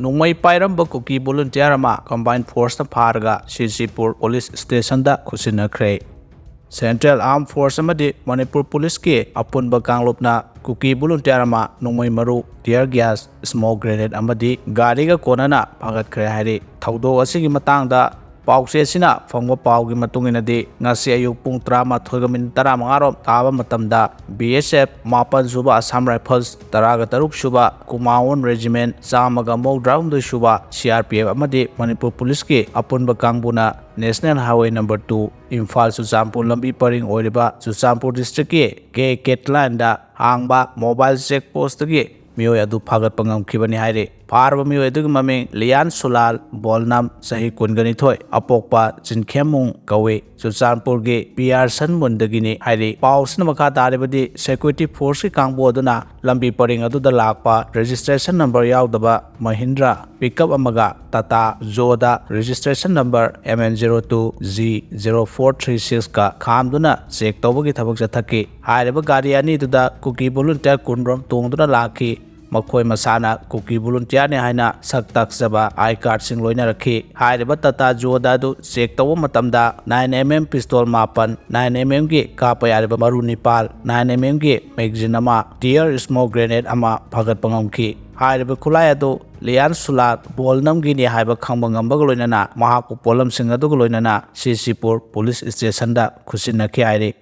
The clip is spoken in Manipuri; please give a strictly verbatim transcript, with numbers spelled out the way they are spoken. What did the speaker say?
ꯅꯣꯡꯃꯩ ꯄꯥꯏꯔꯝꯕ ꯀꯨꯀꯤ volunteer ꯑꯃ combined forceꯅ ꯐꯥꯔꯒ ꯁꯤꯁꯤꯄꯨꯔ police stationꯗ ꯈꯨꯠꯁꯤꯟꯅꯈ꯭ꯔꯦ꯫ Central Armed Force ꯑꯃꯗꯤ ꯃꯅꯤꯄꯨꯔ Policeꯀꯤ ꯑꯄꯨꯟꯕ ꯀꯥꯡꯂꯨꯞꯅ ꯀꯨꯀꯤ volunteer ꯑꯃ ꯅꯣꯡꯃꯩ ꯃꯔꯨ, tear gas, smoke grenade ꯑꯃꯗꯤ ꯒꯥꯔꯤꯒ ꯀꯣꯟꯅꯅ ꯐꯥꯒꯠꯈ꯭ꯔꯦ ꯍꯥꯏꯔꯤ꯫ ꯊꯧꯗꯣꯛ ꯑꯁꯤꯒꯤ ꯃꯇꯥꯡꯗ ꯄꯥꯎꯆꯦꯁꯤꯅ ꯐꯪꯕ ꯄꯥꯎꯒꯤ ꯃꯇꯨꯡ ꯏꯟꯅꯗꯤ, ꯉꯁꯤ ꯑꯌꯨꯛ ꯄꯨꯡ ꯇꯔꯥꯃꯥꯊꯣꯏꯒ ꯃꯤꯅꯤꯠ ꯇꯔꯥꯃꯉꯥ ꯔꯣꯝ ꯇꯥꯕ ꯃꯇꯝꯗ B S F ꯃꯥꯄꯟ ꯁꯨꯕ Assam Rifles, ꯇꯔꯥꯒ ꯇꯔꯨꯛ ꯁꯨꯕ Kumaon Regiment, ꯆꯥꯝꯃꯒ ꯃꯧꯗ꯭ꯔꯥꯍꯨꯝꯗꯣꯏ ꯁꯨꯕ C R P F ꯑꯃꯗꯤ ꯃꯅꯤꯄꯨꯔ Policeꯀꯤ ꯑꯄꯨꯟꯕ ꯀꯥꯡꯕꯨꯅ National Highway number two, Imphal Churachandpur ꯂꯝꯕꯤ ꯄꯔꯤꯡ ꯑꯣꯏꯔꯤꯕ ꯆꯨꯔꯆꯥꯟꯄꯨꯔ districtꯀꯤ K K Landꯗ ꯍꯥꯡꯕ mobile check postꯇꯒꯤ ꯃꯤꯑꯣꯏ ꯑꯗꯨ ꯐꯥꯒꯠꯄ ꯉꯝꯈꯤꯕꯅꯤ ꯍꯥꯏꯔꯤ꯫ ꯐꯥꯔꯕ ꯃꯤꯑꯣꯏ ꯑꯗꯨꯒꯤ ꯃꯃꯤꯡ ꯂꯤꯌꯥꯟ ꯁꯨꯂꯥꯜ ꯕꯣꯜꯅꯝ, ꯆꯍꯤ ꯀꯨꯟꯒ ꯅꯤꯊꯣꯏ, ꯑꯄꯣꯛꯄ ꯆꯤꯟꯈꯦꯝꯃꯨꯡ ꯀꯧꯏ, ꯆꯨꯔꯆꯥꯟꯄꯨꯔꯒꯤ ꯄꯤꯌꯥꯔꯁꯟ ꯃꯨꯟꯗꯒꯤꯅꯤ ꯍꯥꯏꯔꯤ꯫ ꯄꯥꯎꯁꯤꯅ ꯃꯈꯥ ꯇꯥꯔꯤꯕꯗꯤ, security forceꯀꯤ ꯀꯥꯡꯕꯨ ꯑꯗꯨꯅ ꯂꯝꯕꯤ ꯄꯔꯤꯡ ꯑꯗꯨꯗ ꯂꯥꯛꯄ registration number ꯌꯥꯎꯗꯕ Mahindra pickup ꯑꯃꯒ Tata Jooda registration number M N zero two G zero four three sixꯀ ꯈꯥꯝꯗꯨꯅ check ꯇꯧꯕꯒꯤ ꯊꯕꯛ ꯆꯠꯊꯈꯤ꯫ ꯍꯥꯏꯔꯤꯕ ꯒꯥꯔꯤ ꯑꯅꯤꯗꯨꯗ ꯀꯨꯀꯤ volunteer ꯀꯨꯟꯔꯣꯝ ꯇꯣꯡꯗꯨꯅ ꯂꯥꯛꯈꯤ꯫ ꯃꯈꯣꯏ ꯃꯁꯥꯅ ꯀꯨꯀꯤ volunteerꯅꯤ ꯍꯥꯏꯅ ꯁꯛ ꯇꯥꯛꯆꯕ I cardꯁꯤꯡ ꯂꯣꯏꯅꯔꯛꯈꯤ꯫ ꯍꯥꯏꯔꯤꯕ Tata Jooda ꯑꯗꯨ check ꯇꯧꯕ ꯃꯇꯝꯗ nine M M pistol ꯃꯥꯄꯟ, nine M Mꯒꯤ ꯀꯥꯞꯄ ꯌꯥꯔꯤꯕ ꯃꯔꯨ ꯅꯤꯄꯥꯜ, nine M Mꯒꯤ magazine ꯑꯃ, tear smoke grenade ꯑꯃ ꯐꯥꯒꯠꯄ ꯉꯝꯈꯤ꯫ ꯍꯥꯏꯔꯤꯕ ꯈꯨꯠꯂꯥꯏ ꯑꯗꯨ ꯂꯤꯌꯥꯟ ꯁꯨꯂꯥꯠ ꯕꯣꯜꯅꯝꯒꯤꯅꯤ ꯍꯥꯏꯕ ꯈꯪꯕ ꯉꯝꯕꯒ ꯂꯣꯏꯅꯅ ꯃꯍꯥꯛꯄꯨ ꯄꯣꯠꯂꯝꯁꯤꯡ ꯑꯗꯨꯒ ꯂꯣꯏꯅꯅ ꯁꯤꯁꯤꯄꯨꯔ police stationꯗ ꯈꯨꯠꯁꯤꯟꯅꯈꯤ ꯍꯥꯏꯔꯤ꯫